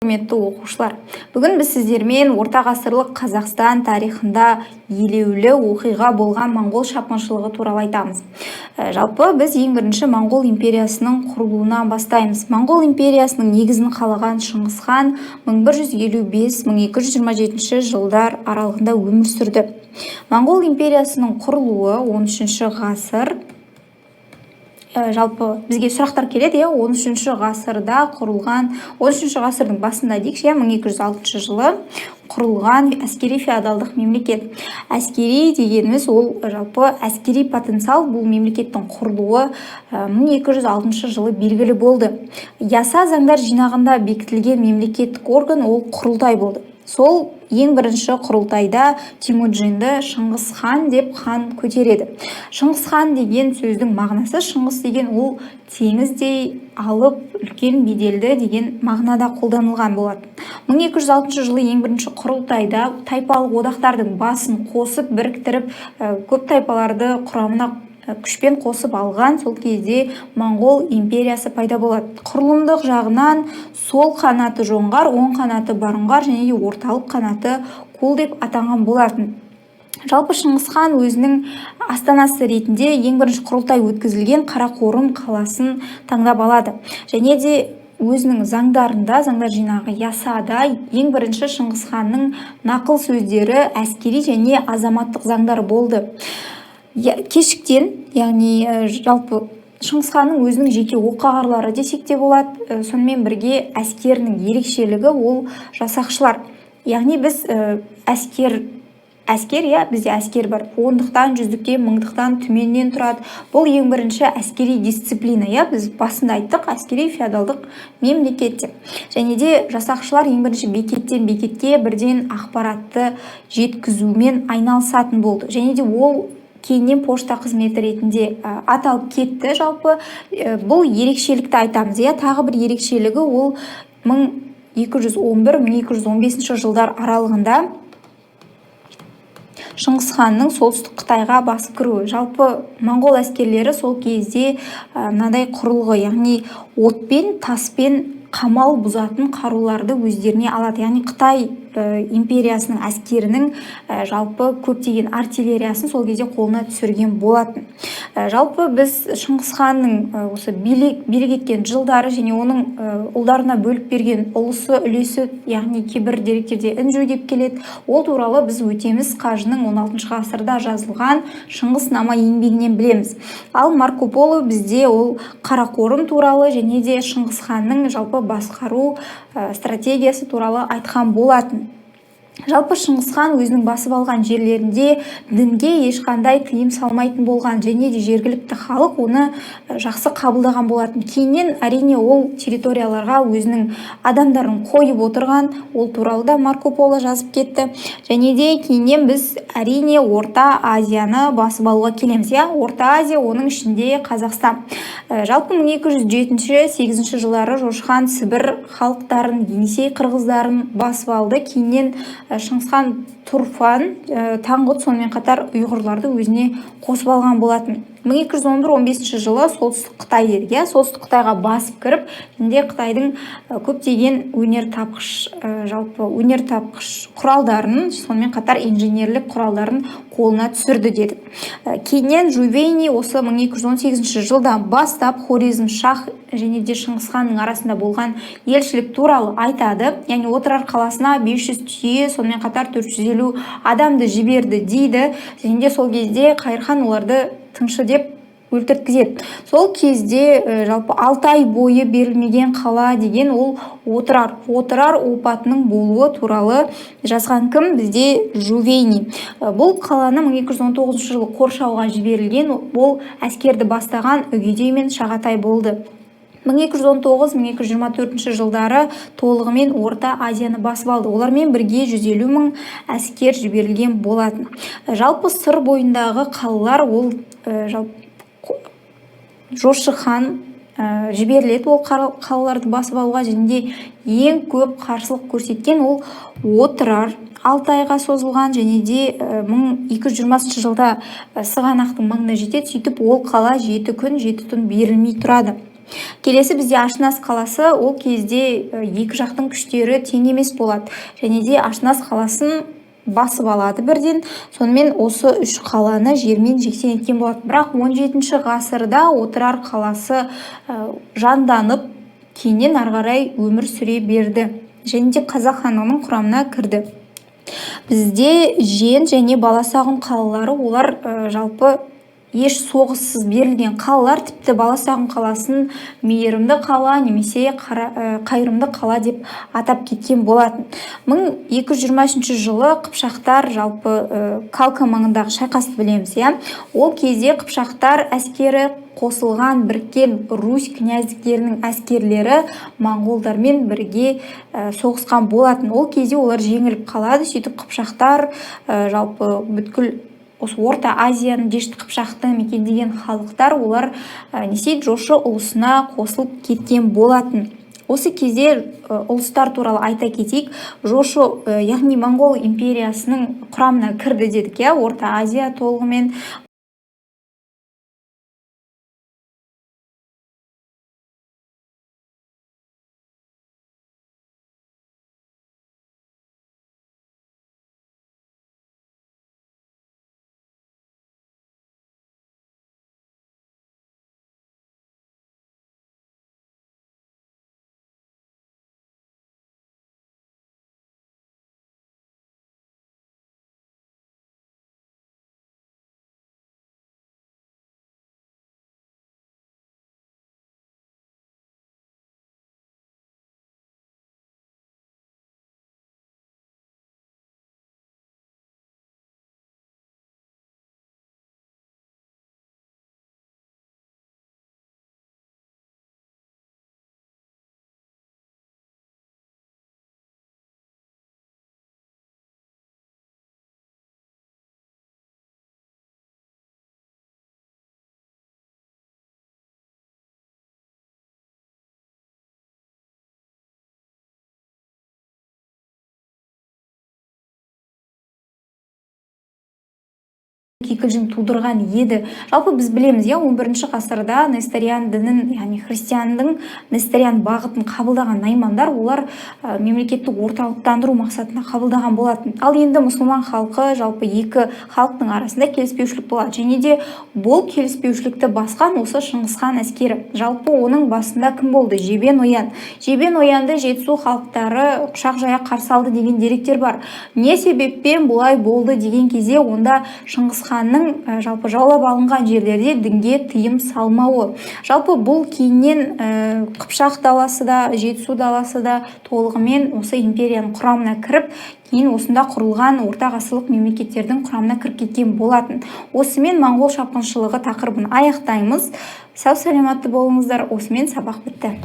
Құрметті оқушылар, бүгін біз сіздермен орта ғасырлық Қазақстан тарихында елеулі оқиға болған моңғол шапқыншылығы туралы айтамыз. Жалпы біз ең бірінші Моңғол империясының құрылуынан бастаймыз. Моңғол империясының негізін қалаған Шыңғыс хан 1155-1227 жылдар аралығында өмір сүрді. Моңғол империясының құрылуы 13 ғасыр. Жалпы бізге сұрақтар келеді, иә, 13 ғасырда құрылған, 13 ғасырдың басында дейікші, иә, 1206 жылы құрылған әскери феодалдық мемлекет. Әскери дегеніміз ол жалпы әскери потенциал. Бұл мемлекеттің құрылуы 1206 жылы белгілі болды. Яса заңдар жинағында бекітілген мемлекеттік орган ол құрылтай болды. Сол ең бірінші құрылтайда Темуджинді Шыңғыс хан деп хан көтереді. Шыңғыс хан деген сөздің мағынасы, Шыңғыс деген ол теңіздей алып, үлкен, беделді деген мағынада қолданылған болатын. 1206 жылы ең бірінші құрылтайда тайпалық одақтардың басын қосып, біріктіріп, көп тайпаларды құрамына күшпен қосып алған. Сол кезде Моңғол империясы пайда болады. Құрылымдық жағынан сол қанаты жоңғар, оң қанаты барұнғар және де орталық қанаты кул деп атанған болатын. Жалпы Шыңғыс хан өзінің астанасы ретінде ең бірінші құрылтай өткізілген Қарақорым қаласын таңдап алады. Және де өзінің заңдарында, заңдар жинағы Ясада ең бірінші Шыңғыс ханның нақыл сөздері, әскери және азаматтық заңдар болды. Кешіктен, яғни жалпы Шыңғыс ханның өзінің жеке оққағарлары десек те болады. Сонымен бірге әскерінің ерекшелігі ол жасақшылар. Яғни біз әскер, иә, бізде әскер бар: ондықтан, жүздіктен, мыңдықтан, түменнен тұрады. Бұл ең бірінші әскери дисциплина, иә. Біз басында айттық, әскери феодалдық мемлекет деп. Және де жасақшылар ең бірінші бекеттен бекетке бірден ақпаратты жеткізумен айналысатын болды. Және де ол кейіннен пошта қызметі ретінде аталып кетті. Жалпы бұл ерекшелікті айтамыз, иә. Тағы бір ерекшелігі ол 1211-1215 жылдар аралығында Шыңғыс ханның Солтүстік Қытайға басып кіруі. Жалпы моңғол әскерлері сол кезде мынадай құрылғы, яғни отпен, таспен қамал бұзатын қаруларды өздеріне алады. Яғни Қытай империясының әскерінің жалпы көптеген артиллериясын сол кезде қолына түсірген болатын. Жалпы біз Шыңғыс ханның осы билік еткен жылдары және оның ұлдарына бөліп берген ұлысы, үлесі, яғни кейбір деректерде Інжу деп келеді, ол туралы біз Өтеміс қажының 16 ғасырда жазылған Шыңғыс нама еңбегінен білеміз. Ал Марко Поло бізде ол Қарақорым туралы және де Шыңғыс ханның жалпы басқару стратегиясы туралы айтқан болатын. Жалпы Шыңғыс хан өзінің басып алған жерлерінде дінге ешқандай тыйым салмайтын болған және де жергілікті халық оны жақсы қабылдаған болатын. Кейіннен, әрине, ол территорияларға өзінің адамдарын қойып отырған. Ол туралы да Марко Поло жазып кетті. Және де кейіннен біз, әрине, Орта Азияны басып алуға келеміз, иә. Орта Азия, оның ішінде Қазақстан. Жалпы 1207-8 жылдары Жошы хан Сібір халықтарын, Енисей қырғыздарын басып алды. Кейіннен Шыңғыс хан Тұрфан, Таңғұт, сонымен қатар ұйғырларды өзіне қосып алған болатын. 1211-15 жылы Солтүстік Қытай дедік, иә, Солтүстік Қытайға басып кіріп және де Қытайдың көптеген өнертапқыш, жалпы өнертапқыш құралдарын, сонымен қатар инженерлік құралдарын қолына түсірді дедік. Кейіннен Жувейни осы 1218 жылдан бастап Хорезм шах және де Шыңғыс ханның арасында болған елшілік туралы айтады. Яғни Отырар қаласына 500 түйе, сонымен қатар 450 адамды жіберді дейді. Және де сол кезде Қайырхан оларды тыңшы деп өлтірткізеді. Сол кезде жалпы 6 ай бойы берілмеген қала деген ол Отырар. Отырар опатының болуы туралы жазған кім? Бізде Жувейни. Бұл қаланы 1219 жылы қоршауға жіберілген. Ол әскерді бастаған Үгедей мен Шағатай болды. 1219-1224 жылдары толығымен Орта Азияны басып алды. Олармен бірге 150 мың әскер жіберілген болатын. Жалпы Сыр бойындағы қалалар ол жалпы Жошы хан жіберіледі ол қалаларды басып алуға. Және де ең көп қарсылық көрсеткен ол Отырар, 6 айға созылған. Және де 1220 жылда Сығанақтың маңына жетеді. Сөйтіп ол қала 7 күн 7 түн берілмей тұрады. Келесі бізде Ашнас қаласы. Ол кезде екі жақтың күштері тең емес болады. Және де Ашнас қаласын басып алады бірден. Сонымен осы үш қаланы жермен жексен еткен болады. Бірақ 17 ғасырда Отырар қаласы жанданып, кейіннен ары қарай өмір сүре берді. Және де Қазақ хандығының құрамына кірді. Бізде Жен және Баласағұн қалалары, олар жалпы еш соғыссыз берілген қалалар. Тіпті Баласағұн қаласын мейірімді қала немесе қайырымды қала деп атап кеткен болатын. 1223 жылы қыпшақтар жалпы Калка маңындағы шайқасты білеміз, иә. Ол кезде қыпшақтар әскері қосылған біріккен Русь князьдіктерінің әскерлері моңғолдармен бірге соғысқан болатын. Ол кезде олар жеңіліп қалады. Сөйтіп қыпшақтар жалпы бүткіл осы Орта Азияны, Дешті Қыпшақты мекендеген халықтар, олар не істейді, Жошы ұлысына қосылып кеткен болатын. Осы кезде ұлыстар туралы айта кетейік. Жошы, яғни Моңғол империясының құрамына кірді дедік, иә, Орта Азия толығымен. Кикілжің тудырған еді. Жалпы біз білеміз, иә, 11 ғасырда несториан дінін, яғни христиандың несториан бағытын қабылдаған наймандар, олар мемлекетті орталықтандыру мақсатында қабылдаған болатын. Ал енді мұсылман халқы, жалпы екі халықтың арасында келіспеушілік болады. Және де бұл келіспеушілікті басқан осы Шыңғысхан әскері. Жалпы оның басында кім болды? Жебен Оян. Жебен Оянды Жетісу халықтары құшақ жая қарсы алды деген деректер бар. Не себеппен бұлай болды деген кезде, онда Шыңғысханның жалпы жаулап алынған жерлерде дінге тыйым салмауы. Жалпы бұл кейіннен Қыпшақ даласы да, Жетісу даласы да толығымен осы империяның құрамына кіріп, кейін осында құрылған орта ғасырлық мемлекеттердің құрамына кіріп кеткен болатын. Осымен моңғол шапқыншылығы тақырыбын аяқтаймыз. Сау саламатты болыңыздар. Осымен сабақ бітті.